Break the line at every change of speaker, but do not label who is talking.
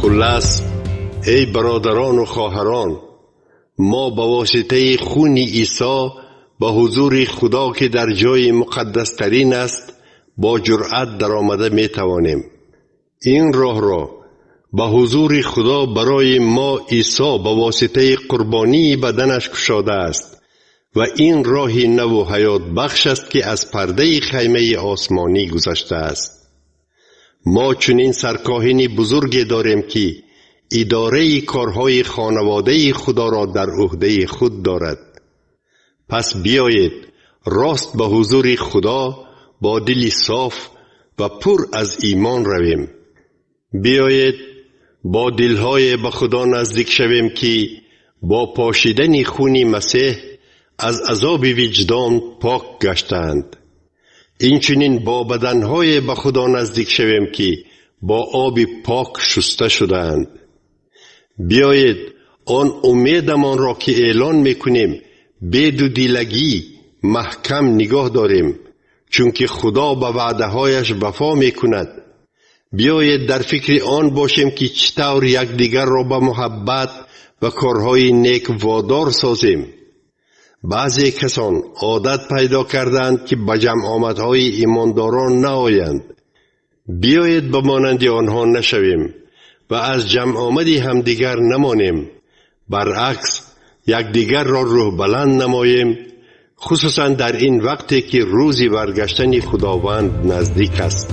Хулас, эй бародарон ва хоҳарон, мо ба воситаи хуни Исо ба ҳузури Худо, ки дар ҷои муқаддастарин аст, бо ҷуръат даромада метавонем. Ин роҳро ба ҳузури Худо барои мо Исо ба воситаи қурбонии баданаш кушодааст ва ин роҳи наву ҳаётбахш аст, ки аз пардаи хаймаи осмонӣ гузаштааст. Мо чунин саркоҳини бузурге дорем, ки идораи корҳои хонаводаи Худоро дар ӯҳдаи худ дорад. Пас биёед рост ба ҳузури Худо бо дили соф ва пур аз имон равем. Биёед бо дилҳое ба Худо наздик шавем, ки бо пошидани хуни Масеҳ аз азоби виҷдон пок гаштаанд. Инчунин бо баданҳое ба Худо наздик шавем, ки бо оби пок шуста шудаанд. Биёед он умедамонро, ки эълон мекунем, бедудилагӣ маҳкам нигоҳ дорем, чунки Худо ба ваъдаҳояш вафо мекунад. Биёед дар фикри он бошем, ки чӣ тавр якдигарро ба муҳаббат ва корҳои нек водор созем. Баъзе касон одат пайдо кардаанд, ки ба ҷамъомадҳои имондорон наоянд. Биёед ба монанди онҳо нашавем ва аз ҷамъомади ҳамдигар намонем. Баръакс, якдигарро рӯҳбаланд намоем, хусусан дар ин вақте ки рӯзи баргаштани Худованд наздик аст.